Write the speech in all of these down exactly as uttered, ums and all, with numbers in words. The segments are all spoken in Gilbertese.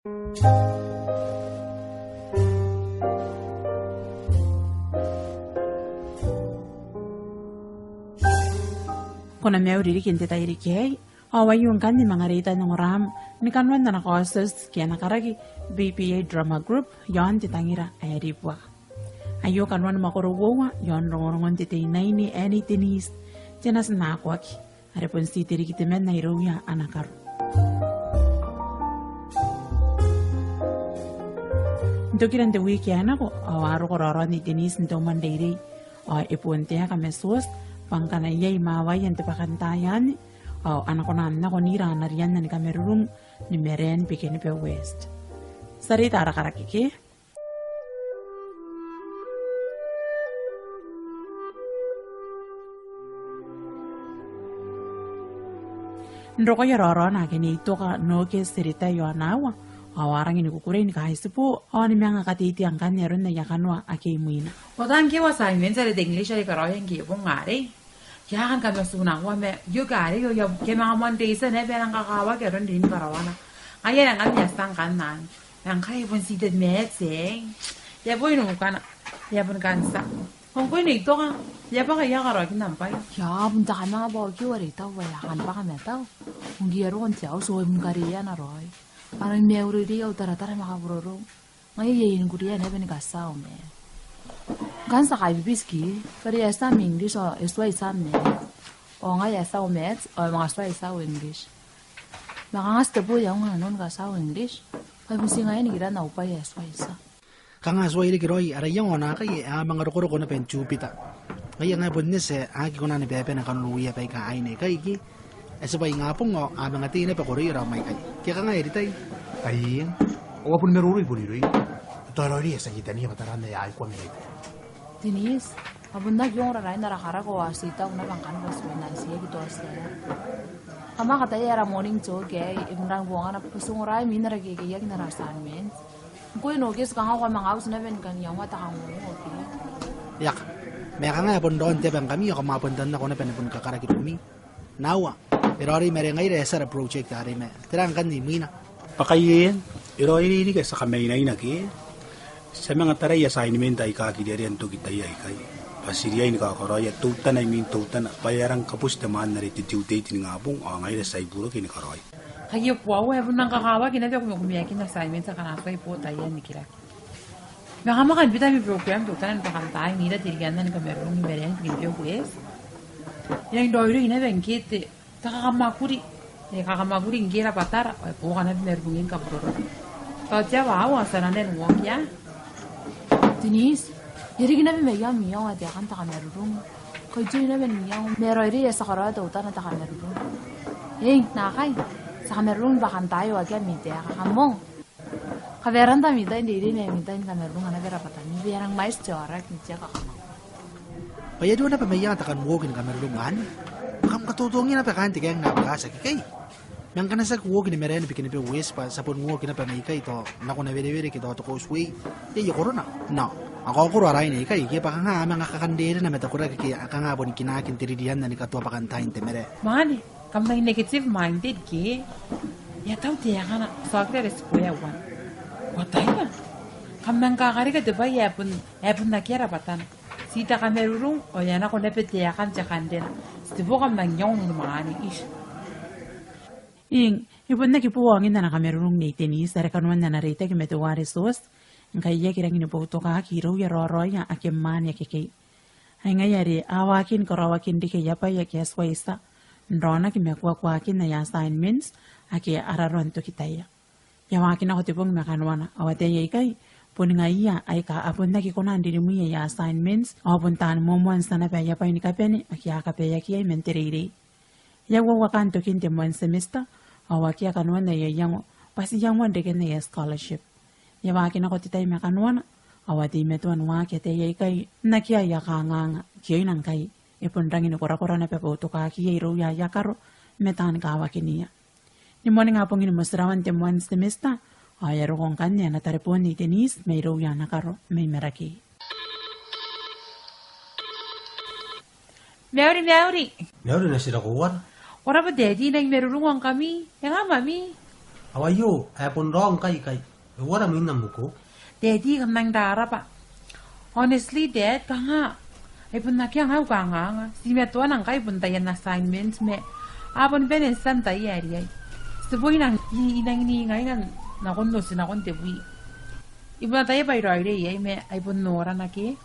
Ko na mauri riki n te tairiki aei, ao aio ngkanne manga reitan ongoram ni kanoan ana kaotioti ke ana karaki B P A Drama Group iaon te tangira ae ribuaka. Aio kanoan mwakoro uoua iaon rongorongon te teinaine ae Nei Denise, te natina akoaki, are bon titeriki temanna irouia ana karo. N tokira n te wiki ae nako, ao a roko raoraon Nei Denise n te umwanreirei, ao e bon taeka ma Tioti bwa ngkana iai imwain te bwakantaai anne, ao a na kona n nako n ira ana rianna ni kamarurung ni Maraen Bikenibeu West. Ti a reita ara karaki ke? N rokoia raoraona ake Nei Toka, Nokes, Teritai ao Naua, ao a rangi ni kukurei ni kaitibo, ao ni manga kateitei ngkanne aron aia kanoa ake imwina. Ao tao ngke assignment are te English are I karaoia ngke e bong arei, I a kan kamatuna ngkoa ma ioka arei, ao I a ke manga moan reitia naba e nang kakawaki aron rin karaoana. Ngaia are ngkanne I a tia ngkanne. Ngkai e bon ti te maths, e a bon ukana, e a bon kansa. Ngkoe Nei Toka, e a bwaka ia karaoakin am bwai? I a bon taku ma bwa ko are tau bwa I a kan bwaka ma tau. Ngke I a roko n te auti ao e bon kariaia ana raoi. A rangi ni maiu riki au taratara ma kaburoro. Ngaia e a inikurei naba ni katia au maths. Ngkanne ti a kaibibitiki, bwa are e a tia am English ao e tuai tia am maths. Ao ngaia e a tia au maths, ao e manga tuai tia au English. Ma kanga ti tebo ae I a aonga n katia au English? Bwa e bon ti ngaia nikiran au bwai ae tuai tia. Kanga tuai riki raoi, ara iango naakai e a manga rokoroko naba n Jupiter. Ngaia ngkai bon eti ae aki kona ni bebena kanoan uia baika aine ikai ke. E tibwa ingabong ao a manga tei naba koroia raom aikai. Ke kanga Eritai? Ai, ao a bon maroro i bon irouia. Tao e raoiroi ae ti a kitania bwa taraana ae a ikoa mai. Denise, a bon aki ongora raoi n ara karako ao ti tau naba ngkanne bwa ti bon aki totia. Kam a kataia ara morning talk aei, e bon rang bongana bwa ti ongora imwin ara kekeiaki n ara assignment. Ngkoe Nokes, kanga ko a manga uti naba ni kan iangoa te kangoongo ke? E a ka. Ma kanga e a bon raon te aba ngkami ao kam a bon tannako naba ni bon kakaraki rukumi. Naua, e raoiroi ma are ngaira e a tia ara project arei ma tera ngkanne imwina? Bwa kai e, e raoiroi riki ae ti a kamainaina ke. Ti a manga tarai assignment aika kiriaria n toki taia aikai. Bwa ti riai ni kakaraoia teutana imwin teutana, bwa e a rang kabuti te maan are te due date ningabong, ao ngaira ti a ibuobuoki ni karaoia. Kai e koaua e bon rang kakawaki naba kumekumeakin assignment akana tuai bo taia nikira. Ma kam a kan bita ami program teutana n bwakantaai n ira te rianna ni kamarurung ni Maraen Bikenibeu West. E a raoiroi naba ngke te, te kakamwakuri, e kakamwakuri ngke rabwatara, ao e buoka naba marurungin kaburorora. Tao te aoa ao ti a nang uokia. Denise, e riki naba mai iango, mai iango te akan te kamarurung. Kai tui naba mai iango, ma e raoiroi ae ti a karaoa teutana te kamarurung. Ei, naakai, ti a kamarurung n bwakantaai ao akea ami taeka, kam ong. Kabaeran te ami tai n reirei ma ami tai ni kamarurung ana bera bwatami, bwa e rang mwaiti te aoraki n te kakamwakuri. Bwa e a riai naba mai iango te kan uoki ni kamarurung anne. Bwa kam katotongia naba kaain te kaeng naba kaatiaki ikai. Ma ngkana ti aki uoki ni Maraen Bikenibeu West bwa ti a bon uoki naba mai ikai tao nakon Werewere ke tao te causeway. Iai akorona? Nao, a kaokoro ara aine ikai ke bwa kanga a manga kakanrerena ma te koraki ke a kanga a bon kinaaki n te ririanna ni katoa bwakantaai n te marae. Mwaane, kam nang negative minded ke? E a tau te akana, ti a okira te square one. Ko ataia? Kam nang kakarika te bwai ae bon, ae bon akea rabwatana. Ti te kamarurung, ao e a nako naba te akan te kanrena. Ti te bo kam nang iango n unimwaane, ish. Eng, e bon aki bo angin ana kamarurung Nei Denise are kanoan ana reitaki ma teuare Tioti, ngkai e aki rangi ni boutokaaki irouia raoraoia ake mwaane akekei. Ai ngaia are a waaki ni karaoaki n reke aia bwai ake a tuai tia, n raonaki ma kuakuakin aia assignments ake a raroa n toki taia. E a waaki nako te bong ma kanoana, ao ataei aikai, boni ngaiia aika a bon aki kona n ririmwi aia assignments, ao bon taan moamoan tia naba aia bwai ni kabane ake a kabaeaki iai man te reirei. E a uouaka n tokin te moan semester, ao akea kanoan aia iango, bwa ti iangoan reken aia scholarship. E a waaki nako te tai ma kanoana, ao a teimatoa n waaki ataei aikai, n akea aia kangaanga, kioina ngkai, e bon rangi ni korakora naba boutokakiia irouia aia karo, ma taan kawakinia. Ni moaningabongin motirawan te moan semester, ao e a roko ngkanne ana tareboon Nei Denise mairouia ana karo mai Marakei. Mauri, mauri. Mauri, natira, ko uara? Ko rabwa Daddy, I nang marurung ngkami. E nga Mami? Ao aio, e bon raoi ngkai ikai. E uara mwin am uko? Daddy, kam nang rarabwa. Honestly, Dad, kanga, ai bon akea ngkai au kanganga. Ti matoa nang ngkai bon taian assignment ma a bon bane n tia n tai ae riai. Ti bon nang, I, I nang ningai nang nakon oti nakon te bwi. I bon ataia bwa I raoiroi iai ma ai bon norana ke.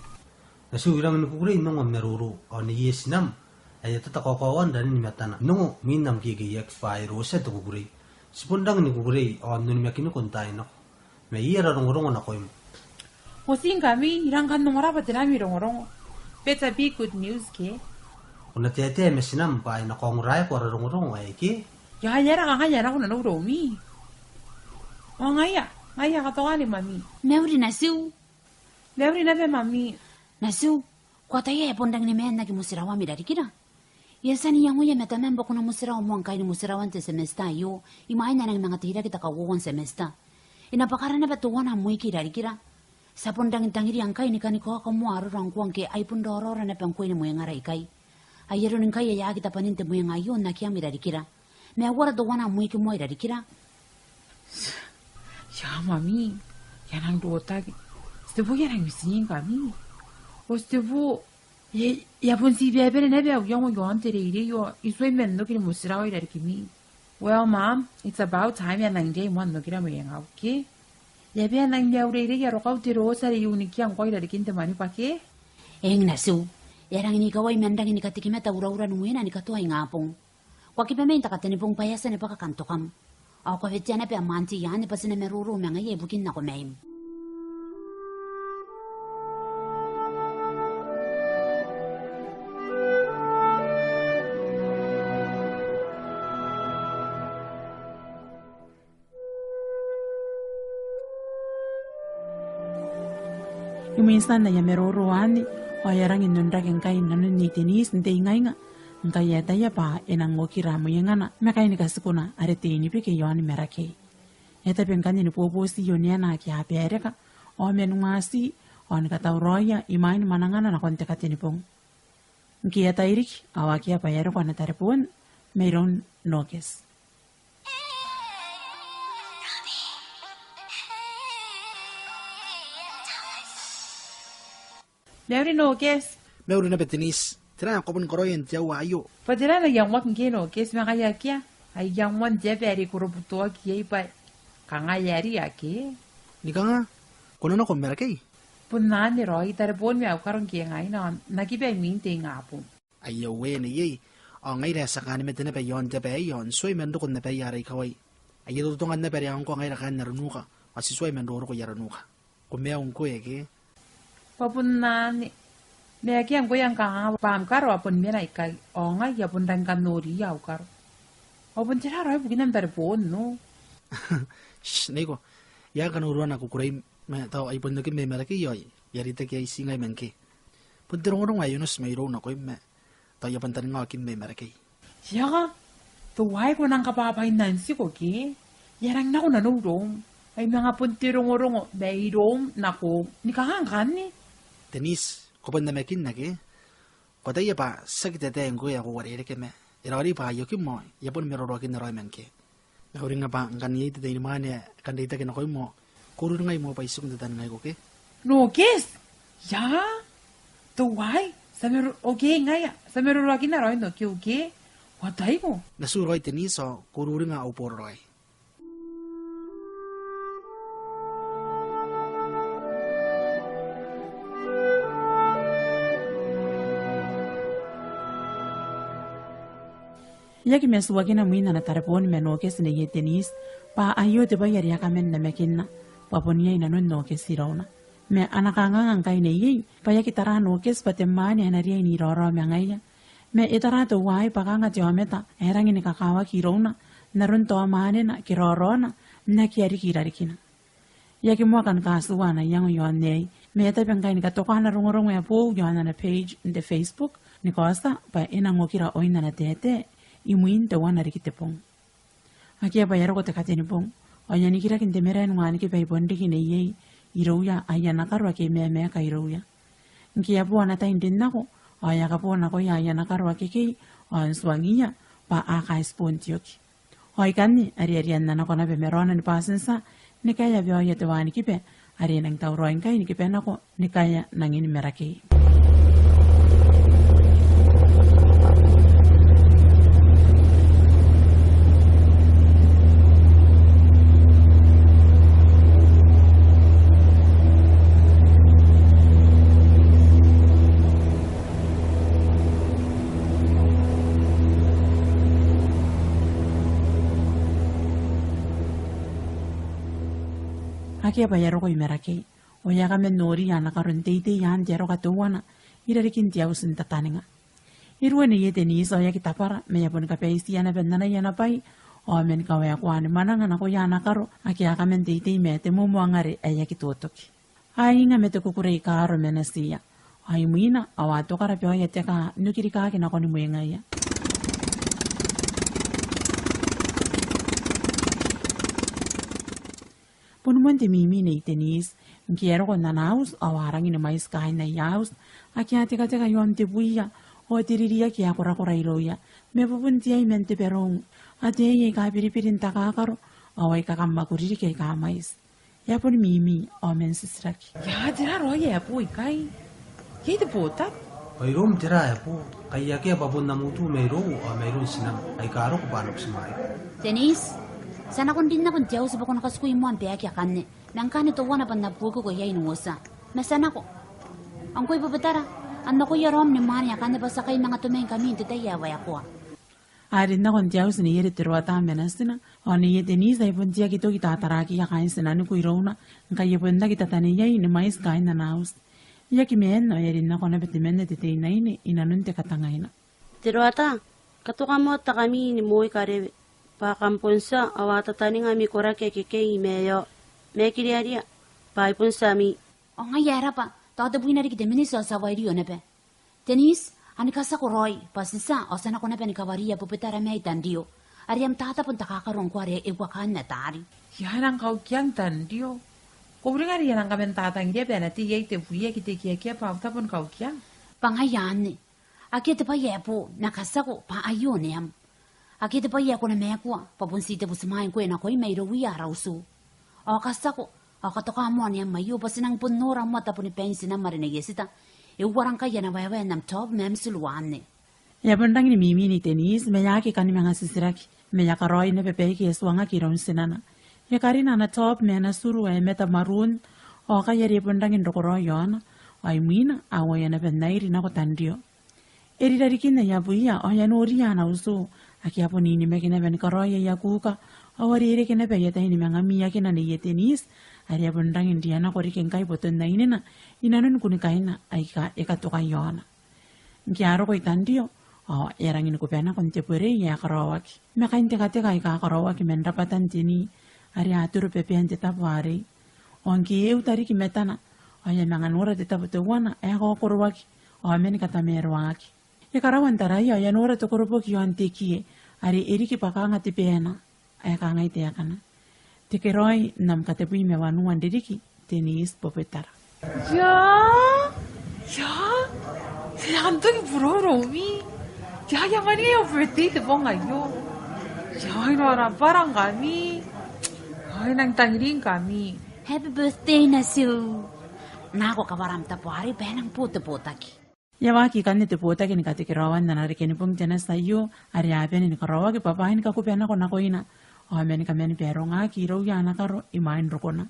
Natiu, I rangi ni kukurei n ongo am maroro, ao neiei tinam ae e a tata kaokao n ranin matana n ongo mwin am kekeiaki bwa e rotia te kukurei. Ti bon rangi ni kukurei ao n onimakiniko n taai nako. Ma iai ara rongorongo nakoim. Otingkami, I rang kan ongora bwa tera ami rongorongo. Better be good news ke. Ko na taetae ma tinam bwa e na kaongoraeako ara rongorongo aei ke? Ia, e aera kanga e a nako nanou iroumi? Ao ngaia, ngaia, katoka ni mami. Mauri natiu. Mauri naba mami. Natiu, ko ataia e bon rangi ni maan n aki motirawam i rarikira? I a tia n iangoia ma tamam bwa ko na motirawa moa ngkai ni motirawan te semester aio, imwain ae e nang manga teirake te kauoua n semester. E na bwakara naba teuana am wiki i rarikira. Ti a bon rangi n tangiria ngkai ni kani kaoka moa arora ngkoa ngke ai bon raoraora naba ngkoe ni mwengara ikai. Ai aron ngkai ae e aki tabwanin te mwenga aio n akeam i rarikira. Ma e uara teuana am wiki moa i rarikira? Ia, mami, I a nang rotaki. Titebo I a nang mitingkami. Ao titebo, e, e a bon ti bebete naba au iango iaon te reirei ao I tuai man oki ni motirawa i rarikimi. Well, Mom, it's about time e a nang riai moa n okira mwengau ke. E a bia nang iai au reirei ae rokau te roti are I unikia ngkoa i rarikin te mwaneaba ke? Eng natiu, e a rangi n ikawai ma N rangi ni katikimata uraura n wena ni katoa ingabong. Ko a kiba mai n te katenibong bwa e a tia ni bwaka kantokam. Ao ko a wetea naba am auntie anne bwa ti na maroro ma ngaia ibukin nako maim. Imwin tian aia maroro anne, ao e a rangi n onrake ngkai nanon Nei Denise n te ingainga, ngkai e ataia bwa e nang okira mwengana ma kaini katikuna are te inibike iaon Marakei. E a tabe ngkanne ni boboti oneana ake a bareka, ao man uati, ao ni katauraoia imwain mwanangana nakon te katenibong. Ngke e a tairiki, ao akea bwa e a roko ana tareboon mairoun Nokes. Mauri Nokes. Mauri naba Denise. Tera ae ko bon karaoia n te aoa aio? Bwa tera ae na iangoaki ngkoe Nokes, ma ngaia akea. Ai iangoan te aba are ko robotoaki iai bwa kanga e a ri ake. Ni kanga, ko na nako Marakei? Bon anne raoi, tareboon ma au karo ngke ngaina, ao N na kiba imwin te ingabong. Aio wene iai, ao ngaira ti a kaan mate naba iaon te aba aei, ao n tuai man roko n abaia ara ikawai. Aio totongan naba are ngkoa ngaira kaain Aranuka, ao ti tuai man roroko i Aranuka. Ko maiu ngkoe ke? Bwa bon anne. Ma akea ngkoe ae kanga bwa am karo a bon mena ikai, ao ngai I a bon rangi kan noriia au karo. Ao bon tera raoi bukin am tareboon, no? Shh, neiko. I aki kan urua ana kukurei, ma tao ai bon okim mai Marakei ao I a reitaki iai, ti ngai ma ngkoe. Bon te rongorongo ae onoti mairou nakoim, ma tao I a bon taninga okim mai Marakei. Ia, teuaei ko nang kabwabwaina n tiko ke? I a rang nako nanou iroum. Ai manga bon te rongorongo mairoum nakoum. Ni kanga ngkanne? Denise, ko bon namakinna ke? Ko ataia bwa tiaki te tai ngkoe ae ko uarereke, ma e raoiroi bwa ai okim ao I a bon maroroakinna raoi ma ngkoe. Ma uringa bwa ngkana iai te teinimwaane ae kan reitaki nakoim ao ko ururingai moa bwa I tiku n tataningaiko ke? Nokes! Ia? Teuaei? Ti a maro-, okay, ngaia. Ti a maroroakinna raoi n okeu ke? Ko ataiko? Natiu raoi Denise, ao ko ururinga au boraraoi. E aki matuakina mwin ana tareboon ma Nokes Nei Denise, bwa aio te bwai are e a kaman namakinna, bwa bon iai nanon Nokes irouna. Ma ana kanganga ngkai neiei, bwa e aki tara Nokes bwa te mwaane ae na riai n iraorao ma ngaia. Ma e tara teuaei bwa kanga te aomata ae rangi ni kakawaki irouna, n aron tao mwaanena ke raoraona, n akea riki i rarikina. E aki moa kan katiua ana iango iaon aei, ma e tabe ngkai ni katoka ana rongorongo ae boou iaon ana page n te Facebook, ni kaotia bwa e nang okira oin ana taetae, imwin teuana riki te bong. Akea bwa e a roko te katenibong, ao e a nikiraki n te marae n wanikiba i Bonriki neiei, irouia aia ana karo ake mamaeka irouia. Ngke e a bo ana tai n rin nako, ao e a kaboo nakoia aia ana karo akekei, ao n tuangiia, bwa a kaitibo n te oki. Ao ikanne, are e a rianna nako naba ma raona ni batintia, ni kaea bwa e a te wanikiba, are e nang tauraoi ngkai ni kiba nako, ni kaea nangin Marakei. Akea bwa e a roko i Marakei. Ao e a kaman noria ana karo n teitei i aan te aroka teuana, i rarikin te auti n tataninga. E ruo Nei Denise ao e aki tabwara, ma e a bon kabaitia naba n anaia ana bwai, ao man kawaekoa ni mwananga nakoia ana karo, ake a kaman teitei ma te momoangaare ae e aki totoki. A inga ma te kukurei kaaro ma natiia. Ao imwina, ao a tokara bwa e a teka n okirikaki nakoni mwengaia. Bon moan te mimi Nei Denise, ngke e a roko n ana auti, ao a rangi ni mwaiti kaain aia auti, ake a tekateka i aon te bwiia, ao te ririaki ae korakora irouia, ma bubun te ai man te baroung, ataei aika biribiri n takakaro, ao aika kam mwakuri riki aika mwaiti. E a bon mimi, ao man titiraki. Ia, tera raoi ae bo ikai? Iai te botaki? Ao iroum tera ae bo, kai akea bwa bon am utu mairou, ao mairoun tinam, aika roko bwa a na butimwaeia. Denise, ti a nako n rin nako n te auti bwa ko na katikui moa am baeki akanne. Ma ngkanne teuana bwa N na buokiko iai n uotia. Ma ti a nako. Ao ngkoe Bobetara, a nakoia raom ni mwaane akanne bwa ti a kai manga tomai ngkami n te tai ae waekoa. A rin nako n te auti Nei Teroata ma natina, ao Nei Denise ai bon tiaki toki tatarakiia kaain tinaniku irouna, ngkai e bon aki tataneiai ni mwaiti kaain ana auti. E aki maan, ao e a rin nako naba temanna te teinnaine i nanon te katangaina. Teroata, katoka moa takami ni moi karewe, bwa kam bon tia, ao a tataninga ami koraki akekei ma e a, ma e kiriaria, bwa ai bon tiami. Ao ngaia e raba, tao tebwina riki te miniti ao ti a wairio naba. Denise, a ni katiako raoi, bwa ti tia, ao ti a nako naba ni kawariia Bobetara mai Tanrio. Are am tatabo n takakaro ngkoa are e uakaan ma taari. Ia, e nang kaukia Tanrio. Ko uringa are e nang kaman tatangiria bwa e na tei iai te bwii ke te kiakia bwa au tabo ni kaukia. Bwa ngaia anne. Akea te bwai ae bo, ma katiako, bwa aio neam. Akea te bwai ae ko na maaku, bwa bon ti te butimwaai ngkoe nakoim mairouia ara utu. Ao katiako, ao katoka moa neam aio, bwa ti nang bon nora moa tabonibain tinam are Nei Etita. E uara ngkai ana waewae n am top ma am turu anne. E a bon rangi ni mimi Nei Denise, ma e aki kani manga titiraki, ma e a karaoi naba baike e tuangaki iroun tinana. E karina ana top ma ana turu ae mata maroon, ao kai are e bon rangi n roko raoi i aona, ao imwina, a uaia naba n airi nako Tanrio. E ri rarikin aia bwiia, ao e a noria ana utu, ake a bon inimaki naba ni karaoi aia kuuka, ao are e reke naba aia tai ni manga miakina Nei Denise, are e a bon rangi n rianako riki ngkai boton ainena, i nanon kunikaina, aika e katoka i aona. Ngke a roko i Tanrio, ao e a rangi ni kuba nako n te borei ae karaoaki. Ma kain tekateka aika karaoaki man rabwatan te nii, are a turu bebean te tabo arei. Ao ngke e uta riki matana, ao e a manga nora te tabo teuana ae kaokoroaki, ao man katamaroaki. E karaua n taraia, ao e a nora te koroboki i aon te kie, are e riki bwa kaanga te baena, ae kangai taekana: Tekeraoi n am katebwi ma wanua n ririki, Denise Bobetara. Ia, ia, e a kan toki burouro mi. Ia, e a manga au birthday te bong aio. Ia, e na rabwa ngkami. Ia, e nang tangiringkami. Happy birthday, natiu. Nako kawara am tabo arei bwa e nang bo te botaki. E a waaki ikanne te botaki ni katekeraoan ana reke ni bong te nati aio, are a bane ni karaoaki bwa bwaai ni kakuba nako nakoina, ao man kaman barongaaki irouia ana karo imwain rokona.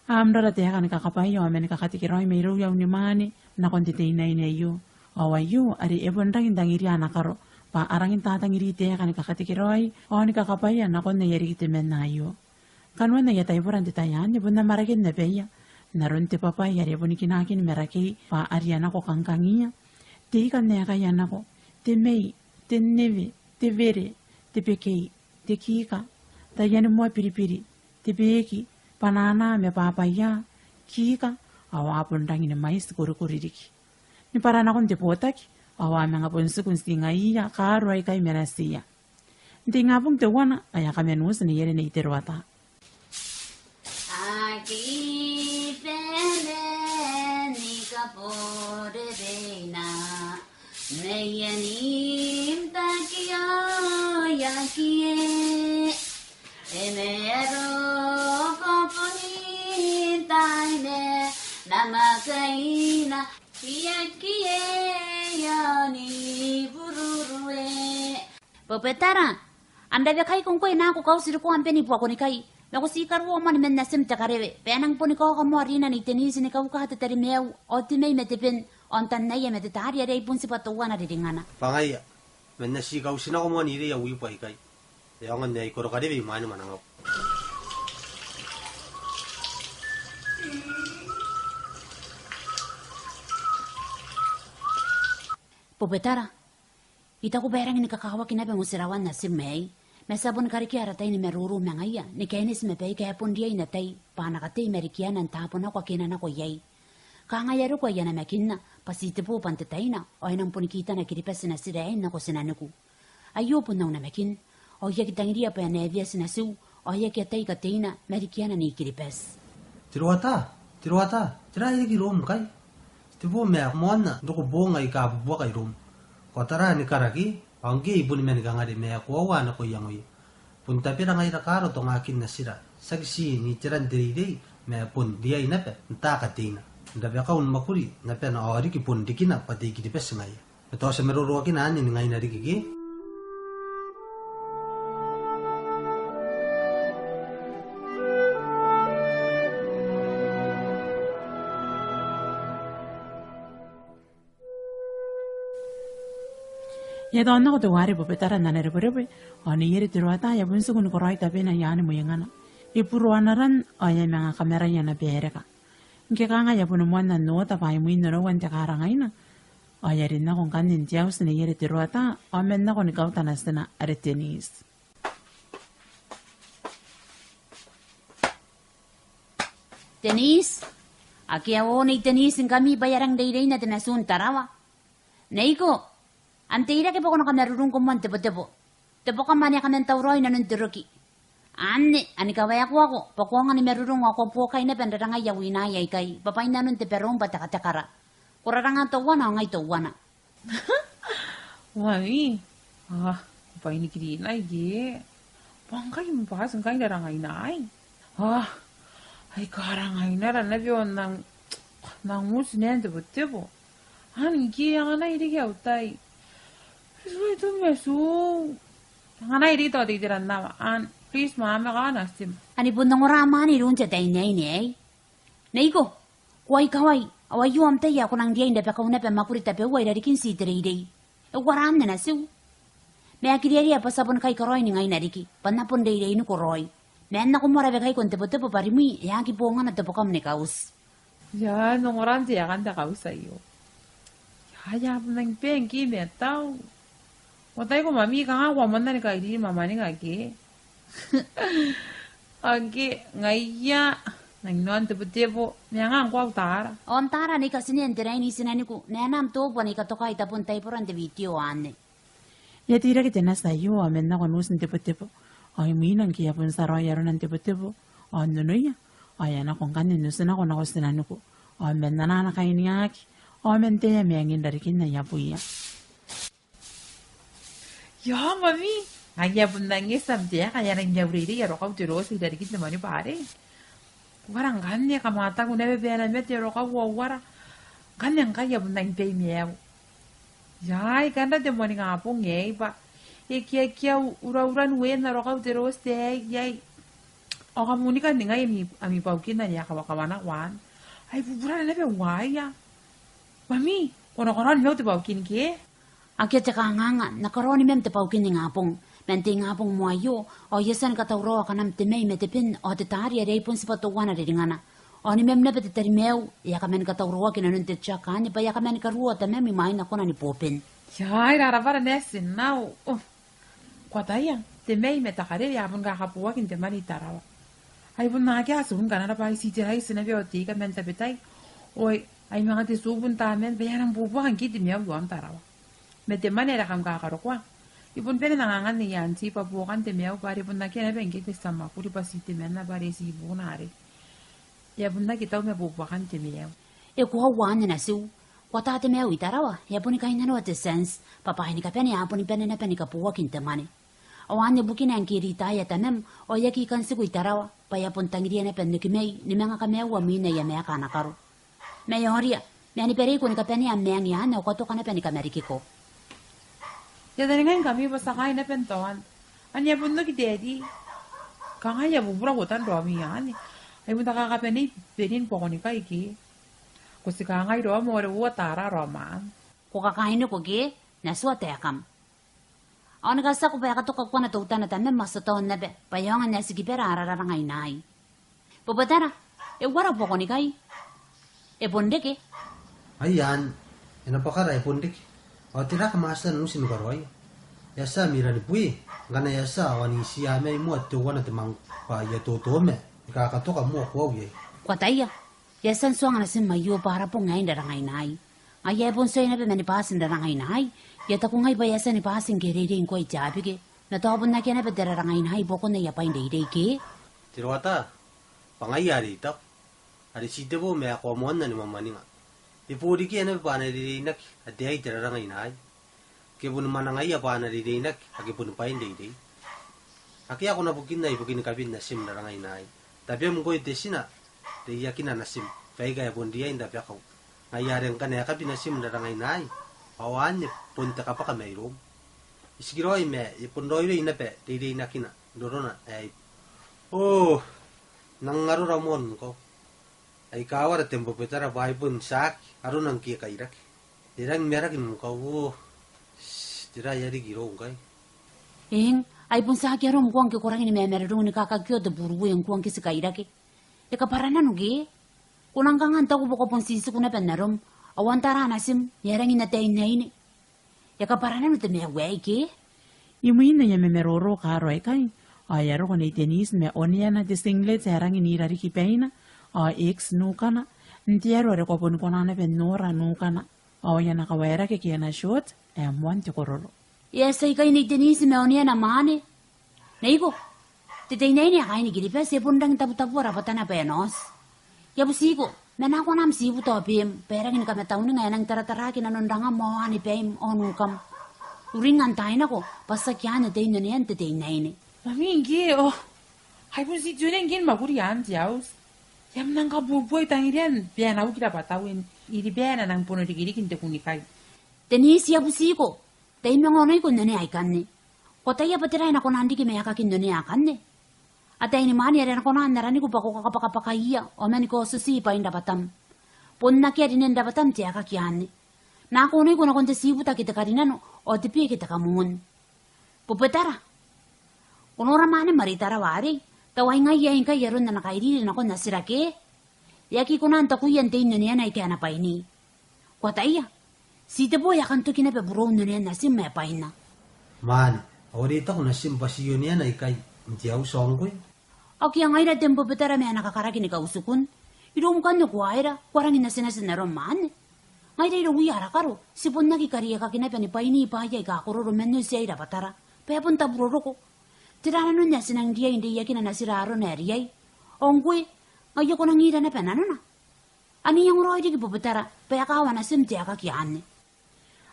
A amrara taeka ni kakabwaia ao man kakatekeraoi mairouia unimwaane nakon te teinnaine aio. Ao aio, are e bon rangi n tangiria ana karo, bwa a rangi n tatangiri taeka ni kakatekeraoi ao ni kakabwaia nakon aia riki temanna aio. Kanoan aia taibora n te tai anne bon amwarake n abaia. N aron te bwabwai are bon kinaakin Marakei bwa a ria nako kangkangiia. Te ika n aekaia nako, te mei, te nnewe, te were, te bekei, te kiika, taian moa biribiri, te beeki, bwanana ma bwabwaia, kiika, ao a bon rangi ni mwaiti korikori riki. Ni bwara nakon te botaki, ao a manga bon tiku n tingaiia kaaro aikai ma natiia. N te ingabong teuana, ao e a kaman uti neiere Nei Teroata. Aki bane ni kaborereina, meieni n taki ao e aki e Ianki e, ioni bururue. Bobetara, am rabe kaiko ngkoe nako kauti rikoa am beni buakonikai. Ma ko ti karuo moa ni man natim te karewe. Bwa e nang boni kaoka moa rinan Nei Denise ni kauka te tarimaiu, ao te mei ma te ben, ao n tannaia ma te taari are ai bon tibwa teuana riringana. Bwa ngaia, man na ti kauti nako moa n ireiia wibu aikai. E aonga n ai koro karewe imwain mwanangau. Bobetara, I taku bwa e rangi ni kakawaki naba motirawan natim aei. Ma ti a boni karekea ara tai ni maroro ma ngaia, ni kaineti ma baika e bon riai n atai, bwa a na katei Marikiana n taabo nako ake e na nako iai. Kanga e a roko aia namakinna, bwa ti te bo bwa n te taina, ao e nang boni kitana Kiribati natira aei nako tinaniku. Aio bon au namakin, ao I aki tangiria bwa e na eweati natiu, ao e aki atai kateina Marikiana Nei Kiribati. Teroata, Teroata, tera ae riki iroum ngkai? Ti te bo ma ko moanna n roko boong aika bubuaka iroum. Ko a tara ni karaki, ao ngke I boni mani kangare ma e koaua nako iangoia. Bon tabera ngaira kaaro tongakin natira. Tiaki ti n iteran te reirei, ma bon riai naba n taa kateina. N rabakau ni mwakuri, naba ao riki bon rikina bwa te I-Kiribati ngaia. Ma tao ti a maroroakina anne ni ngaina riki ke? E a taonako teuare Bobetara n ana rebwerebwe, ao neiere Teroata e a bon tiku ni karaoi tabena i aan mwengana. E buroa ana ran, ao e a manga kamaraia ana bereka. Ngke kanga e a boni moanna n oota bwa imwin onoua n te karangaina, ao e a rin nako ngkanne n te auti neiere Teroata, ao man nako ni kauta natina are Denise. Denise? Akea oo Nei Denise ngkami bwa e a rang reireina te matu n Tarawa. Neiko, am teirake bwa ko na kamarurungko moa n tebotebo. Tebokam ane e a kaman tauraoi i nanon te roki. Anne, ani kawaekoako, bwa ko aonga ni marurung ao ko a buokai naba n rarangaia winaai aikai, bwa bwain nanon te baroom bwa tekatekara. Ko raranga teuana ao ngai teuana. Mami. Ah, bwai ni kirinai ke. Bwa ngkai am bati ngkai n rarangaina aei. Ah, ai karangaina ra naba ao n nang, nang uti n tebotebo. Anne ngke e anganai riki au tai. Please, wai tu me su. E anganai riki tao te iteran awa. Anne, please, mama, ka na stim. Anne bon ongora mwaane iroun te tai n aine aei. Neiko, ko a ikawai, ao aio am tai ae ko nang riai n rabakau naba mwakuri tabeua i rarikin ti te reirei. E uara anne natiu? Ma e kiriaria bwa ti a bon kaikaraoi ni ngaina riki, bwa N na bon reireini karaoi. Ma N na nako moa rabakaiko n tebotebo bwa rimwi e aki bongana tebokam ni kauti. Ia, n ongora n te aeka n te kauti aio. Ia, ia, bon nang bengki ma tau. Ko ataiko mami kanga ko a moanna ni kairiri mamaninga ke? Ake, ngaia, nang noan tebotebo, ma e nga ngkoa au tara. Ao n tara Nei Katinea n te rain i tinaniku, ma e na am tobwa Nei Katokai tabon taiboran te video anne. E a teirake te nati aio, ao man nako n uti n tebotebo. Ao imwina ngke e a bon tia raoi arona n tebotebo, ao n onoia, ao e a nako ngkanne n uti nako nako tinaniku. Ao man ana ana kainiaki, ao man tae ma angin rarikin aia bwia. Ia, mami, ngaia bon nang eti am taeka, e a nang iau reirei arokau Teroata i rarikin te mani bwa are. Uara ngkanne, kam ataia naba bwa e na mate arokau ao uara. Ngkanne ngkai e a bon nang tai maiu. Ia, ai kanra te moaningabong aei bwa e kiakia uraura n ween arokau Teroata aei, iai. Ao kam unikan ningai ami, ami baukin ane a kawakawa nako anne. Ai bubura naba uaia. Mami, ko na karaoa ni maiu te baukin ke? Akea te kanganga, N na karaoa ni maiu te baukin ningabong. Man te ingabong moa aio, ao I a tia ni katauraoa kanam te mai ma te ben, ao te taari are ai bon tibwa teuana riringana. Ao ni maiu naba te tarimaiu, e a kaman katauraoaki i nanon te tiaka anne bwa e a kaman karuoa tamam imwain akona ni boben. Ia, ai rarabara natin nao. Oh. Ko ataia, te mai ma te karewe a bon kakaboaki n te mane i Tarawa. Ai bon akea tiun kanara bwa ai ti te raiti naba ao te ika man tabetai. Oi, ai manga te tiubu n taman bwa e a nang bubuaka ngke te maiu i aon Tarawa. Ma te mane are kam kakarokoa. I bon bane n angangan Nei Auntie bwa buokan te maiu bwa are bon akea naba ngke te tia mwakuri bwa ti temanna bwa are ti buuna are. E a bon aki tau ma bubuakan te maiu. E koaua anne natiu. Ko ata te maiu i Tarawa, e a boni kainnanoa te chance, bwa bwaai ni kabane a boni bane naba ni kaboaki n te mane. Ao anne bukina ngke e ritaea tamam, ao e aki kan tiku i Tarawa, bwa e a bon tangiria naba n oki mai, ni manga kamaiua mwin aia maeka ana karo. Ma e aoria, Ma ni bwareiko ni kabanea am maangi anne, ao ko a toka naba ni kamarikiko. I a taninga ngkami bwa ti a kaai naba n toan. Anne e a bon oki Daddy. Kangai e a bubura kotan raomi anne. Ai bon te kakabanei benin bokonikai ke. Ko ti kangai raom ao are uoua tara raom anne. Ko kakainiko ke, N na tua taekam. Ao ni katiako bwa e a katoka kuana teutana tamam ma ti a taon naba, bwa e aonga n atikibara ara rarangainaai. Bwebwetara, e uara bokonikai? E bon reke? Ai anne, e na bwakara e bon reke. Ao tera kam a tia n uti ni karaoia? E a tia ami ranibwi, ngkana e a tia ao ni tia mai moa teuana te mangku bwa I a totoma, ni kakatoka moa koau iai. Ko ataia, e a tia n tuanga natim aio bwa ara bong aei n rarangainaai. Ngaia e bon tuai naba mani bati n rarangainaai. I a taku ngai bwa e a tia ni bati ngke e reirei ngkoa i Tabike. N na tao bon akea naba te rarangainaai i buakon aia bwai n reirei ke? Teroata, bwa ngaia are I taku. Are titebo ma e koa moanna ni mwamwaninga. E boo riki naba bwa a na reireinaki ataei te rarangainaai. Ke boni mwanangaia bwa a na reireinaki ake boni bwain reirei. Akea ko na bukinna ibukin kabin natim n rarangainaai. Tabem ngkoe te tina, reiakina natim, baika e bon riai n rabakau. Ngaia are ngkana e kabi natim n rarangainaai, ao anne bon te kabwaka mairoum. I tikiraoi ma e bon raoiroi naba reireinakina n rorona aei. Oo, N nang arora moa ngkoa. Ai kawara Tembwebwetara bwa ai bon tiaki arona ngke e kairaki. E rangi n maraki ngkoa, oo. Tera ae riki irou ngkai? Eng, ai bon tiaki arom ngkoa ngke ko rangi ni mamarurung ni kakakio te burue ngkoa ngke ti kairaki. E kabwara nano ke? Ko nang kanga n taku bwa ko bon titiku naba n arom. Ao an tara natim, e a rangi n ataeinnaine. E kabwara nano te maiu aei ke? Imwin aia mamaroro kaaro aikai, ao e a roko Nei Denise ma oneana te singlet ae rangi n ira riki baina, ao X nukana, n te aro are ko bon kona naba n nora nukana. Ao e a na kawaerake ke ana short ae moan te kororo. E a tia ikai Nei Denise ma oneana mwaane. Neiko, te teinnaine ae kaain Kiribati e bon rangi n tabutabu rabwatana bwa e na oti. I a butiko, ma N na kona am tibuta ao beem, bwa e rangi ni kamatauninga ae e nang tarataraki nanon rangam ao aani baim ao nukam. Uringa n taai nako, bwa tiaki anne te inonean te teinnaine. Mami ngke, oo. Ai bon ti te onea ngke ni mwakuri n te auti. I a manga buobuoi tangiria bwa e na uki rabwatau, iri bwa e na nang bono rikiriki n te kunnikai. Denise, I a butiko, tai manga oneiko n onea aikanne. Ko ataia bwa tera ae e na kona n riki ma aekakin onea akanne? Ataeinimwaane are e na kona n araniku bwa ko kakabwakabwakaia, ao mani kaotioti bwain rabwatam. Bon akea rinen rabwatam te aekaki anne. N na oneiko nakon te tibuta ke te karinano, ao te bee ke te kamoon. Bwebwetara. Ko nora mwaane ma are i Tarawa arei, tao ai ngaia ae ngkai aron ana kairiri nakon natira ke? E aki kona n takuia n te inoneana aika ana bwaini. Ko ataia, titebo e a kan toki naba burou n onean natim ae bwaina. Mwaane, ao are e taku natim bwa ti oneana ikai n te auti ao ngkoe? Akea ngaira Tembwebwetara ma ana kakaraki ni kautikun. Iroum ngkanne ko aera, ko a rangi n natinati n arom mwaane. Ngaira irouia ara karo, ti bon aki kariaiakaki naba ni bwaini bwaai aika kororo man oti aei rabwatara. Bwa e bon tabu roroko. Tera nanon ae ti nang riai n reiakina natira arona ae riai? Ao ngkoe, ngaia ko nang ira naba nanona. Ane iango raoi riki Bwebwetara, bwa e kawa natim te aekaki anne.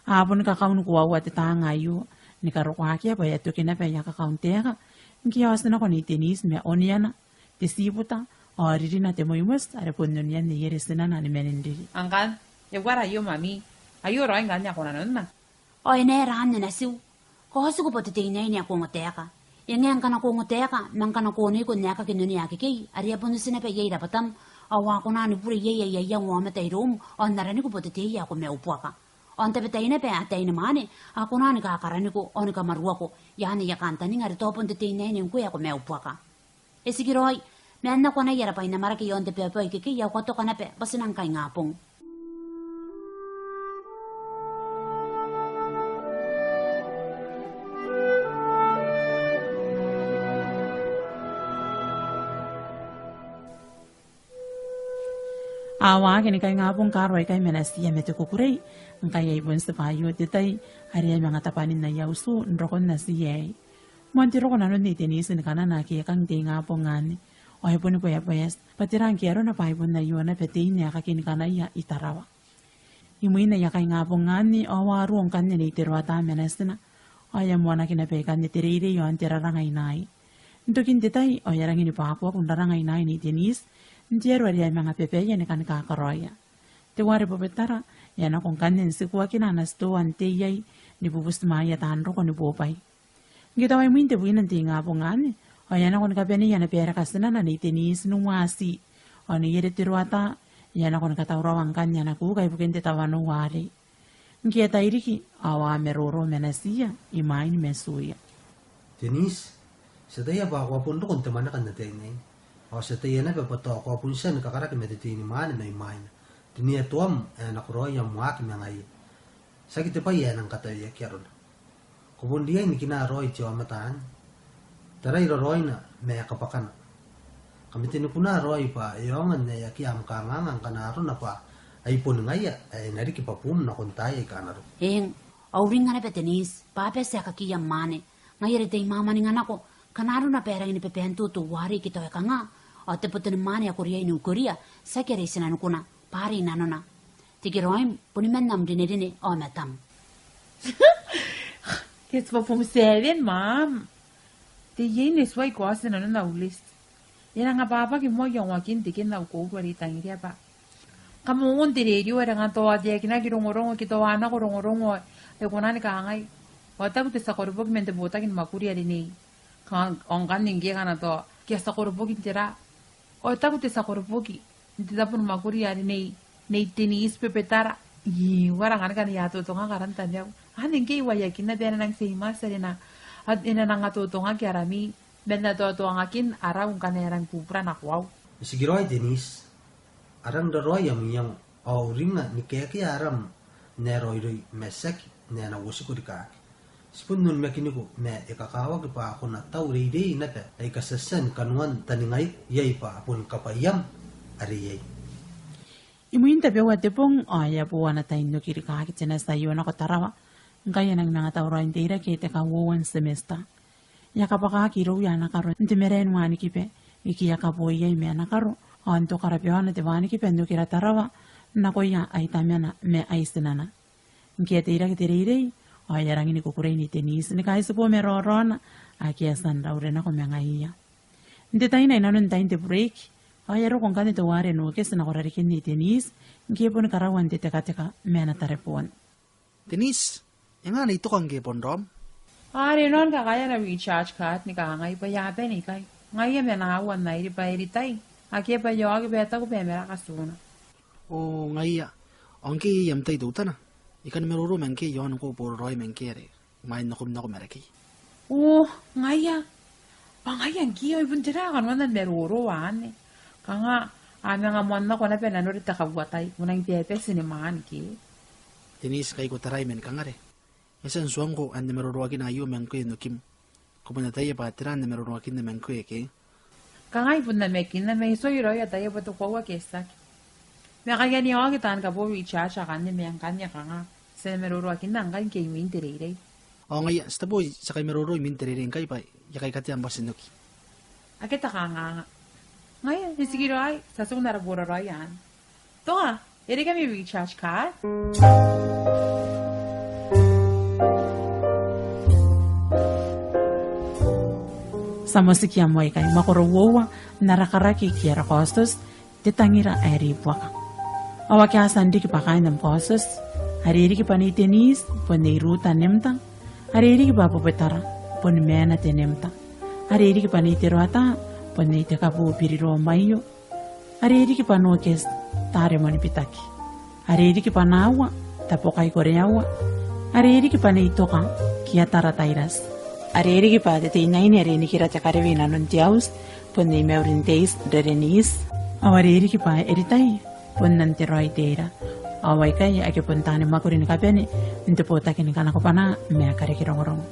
A bon kakaun koaua te taanga aio, ni karokoa akea bwa e a toki naba aia kakaun te aeka, ngke e a oti nako Nei Denise ma oneana, te tibuta, ao ririna te moimoti, are bon onean neiere tinana ni manin riri. Ngkanne, e uara aio mami, aio raoi ngkanne ae ko nanonna? Ao e na aera anne natiu? Ko a tiku bwa te teinnaine ae ko ongotaeka. E ngae ngkana ko ongotaeka, ma ngkana ko oneiko n aekakin onea akekei, are e a bon oti naba iai rabwatam, ao a kona ni bure iai aia iango aomata iroum, ao n araniku bwa te tei ae ko maiu buaka. Ao n tabetai naba ataeinimwaane, a kona ni kakaraniko, ao ni kamwaruako, i aan aia kantaninga are tao bon te teinnaine ngkoe ae ko maiu buaka. E tikiraoi, ma e na nako anai ara bwai n amwarake i aon te baebae ikekei, ao ko a toka naba, bwa ti nang kaingabong. A waaki ni kaingabong kaaro aikai ma natiia ma te kukurei, ngkai ai bon tibwa aio te tai, are e a manga tabwanin aia utu, n rokon natiia aei. Moan te roko nanon Nei Denise ni kanana ake e kang n te ingabong anne. Ao e boni bwaebwaeti, bwa tera ngke arona bwa ai bon aio naba te inn ae e kaki ni kanaia i Tarawa. Imwin aia kaingabong anne, ao a ruo ngkanne Nei Teroata ma natina. Ao e a moanaki naba ikanne te reirei i aon te rarangainaai. N tokin te tai, ao e a rangi ni bwakuaku n rarangainaai Nei Denise, n te aro are e a manga babaia ni kani kakaraoia. Teuare Bobetara, e a nako ngkanne n tikuakina ana titoa n tei iai, ni bubutimwaeia taan roko ni bobwai. Ngke tao ai imwin tebwina n te ingabong anne, ao e a nako ni kabanei ana bera katinana Nei Denise n uati. Ao neierei Teroata, e a nako ni katauraoa ngkanne ana kuuka ibukin te tawanou arei. Ngke e a tairiki, ao a maroro ma natiia, imwain matuia. Denise, ti ataia bwa ko a bon roko n te mwaneka n ataeinnaine. Ao ti ataia naba bwa tao ko a bon tia ni kakaraki ma te teinimwaane mai mwaina. Rineatoam ae e nakoraoi am waaki ma ngaia. Tiaki te bwai ae e nang kataweaki arona. Ko bon riai ni kinaa raoi te aomata anne. Tarai raraoina ma kabwakana. Kam bita ni kunea raoi bwa e aonga n ae akea am kanganga ngkana arona bwa ai boni ngaia ae e na riki bwa buum nakon taai aika a na roko. Eng, a uringa naba Denise, bwa a bati aekakiia mwaane. Ngaia are te imwamwaninga nako, ngkana arona bwa e rangi ni babaentu teuarei ke tao e kanga, ao te botanimwaane ae ko riai n ukoria, tiaki are i tinanikuna, bwa are i nanona. Tekeraoim, boni man am rinerine ao matam. Ke ti bwa form seven, Mum. Te iei ne tuai kaoti nanon au list. E nang ababaki moa i aon wakin te ken au kouru are I tangiria bwa. Kam ongo n te rerio are ngkana tao a taekinaki rongorongo ke tao a nako rongorongo, e kona ni kangai. Ao e taku te tia koroboki man te botaki ni mwakuri are Nei. Ka, ao ngkanne ngke ngkana tao, ke a tia koroboki n tera. Ao e taku te tia koroboki n te tabo ni mwakuri are Nei, Nei Denise Bobetara. Ii, uara ngkanne ngkana I a totongaki aran tamau. Anne ngke I waeakinna bwa e na nang tia imwaati are e na, a, e na nang totongaki arami, man ana totongakin arau ngkana e rang bubura nako au. E tikiraoi Denise, a rang raraoi am iango, ao I uringa ni kaekea aram n ae raoiroi ma tiaki n ae na uotiko rikaaki. Ti bon onimakiniko ma e kakawaki bwa ko na tau reirei naba aika ti a tia ni kanoan taningaiko iai bwa bon kabwaiam are iai. Imwin tabeua te bong, ao e a bo ana tai n oki rikaaki te nati aio nako Tarawa, ngkai e nang manga tauraoi n teirake te kauoua n semester. E a kabwakaki irouia ana karo n te marae ni wanikiba, ike e a kabo iai ma ana karo, ao n tokara bwa e na te wanikiba n okira Tarawa, nakoia ai tamana ma ai tinana. Ngke e a teirake te reirei, ao e a rangi ni kukurei Nei Denise ni kaitibo ma raoraona, ake e a tia n raure nako ma ngaiia. N te tai ae i nanon tain te break, ao e a roko ngkanne teuare Nokes nako rarikin Nei Denise, ngke e boni karaua n te tekateka ma ana tareboon. Denise, e nga Nei Toka ngke e bon raom? Are I nang kakaea ana recharge card ni kangai bwa e a bane ikai. Ngaia ma nna aua n airi bwa e ritai. Akea bwa e a oki bwa e taku bwa e mara katuna. O ngaia, ao ngke iai am tai teutana, I kan maroro ma ngke i aon ngkoe, boraraoi ma ngke are imwain nakom nako Marakei. O ngaia, bwa ngaia ngke ao I bon tera kanoan am maroro anne. Kanga a manga moan nako naba n nori te kauatai, ko nang bebete ni maan ke. Denise, kai ko tarai man kangare. E a tia n tuangko am maroroakin aio ma ngkoe n okim. Ko bon ataia bwa tera am maroroakin ma ngkoe ke? Kangai bon namakinna ma I tuai raoi ataia bwa te koaua ke tiaki. Ma kai anne ao ke taan kabo recharge akanne ma ngkanne kanga. Ti na maroroakinna ngkai ngke imwin te reirei. Ao ngaia, ti tabe ti a kai maroro imwin te reirei ngkai bwa e a kai katea am bwati n oki. Akea te kanganga. Ngaia, e tikiraoi, ti a tiku n ara boraraoi anne. Toka, e reke ami recharge card. Ti a motiki am mwaikai, mwakoro uoua, n ara karaki ke ara kaotioti, Te tangira ae ribuaka. Ao akea a tia n riki bwa kaain am kaotioti, are e riki bwa Nei Denise, bon Nei Ruta Nemta, are e riki bwa Bobetara, bon Maena te Nemta, are e riki bwa Nei Teroata, bon Nei Tekabo Biriro Maio, are e riki bwa Nokes, Taremon Bitaki, are e riki bwa Naua, Tabokai Koreaua, are e riki bwa Nei Toka, Kiatara Tairas, are e riki bwa te teinaine are e nikira te karewe i nanon te auti, bon Nei Maurin Teis Rerenis, ao are e riki bwa Eritai, bon Nan Teroai Teira, ao aikai ake bon taani mwakuri ni kabane n te botaki ni kanakobwanaa ma kareke rongorongo.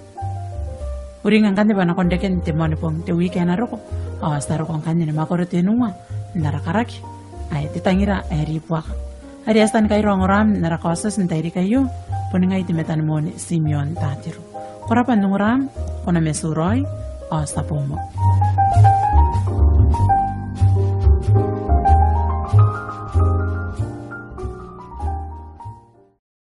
Uringa ngkanne bwa nakon reken te Moanibong te wiki ae na roko, ao ti a roko ngkanne ni mwakoro tenua n ara karaki ae Te tangira ae ribuaka, are e a tia ni kaira ongoraam n ara kaotioti n tairiki aio, bon ngai te Metanimone Simeon Tatiru. Ko rabwa n ongoraam, ko na matu raoi, ao ti a boo moa.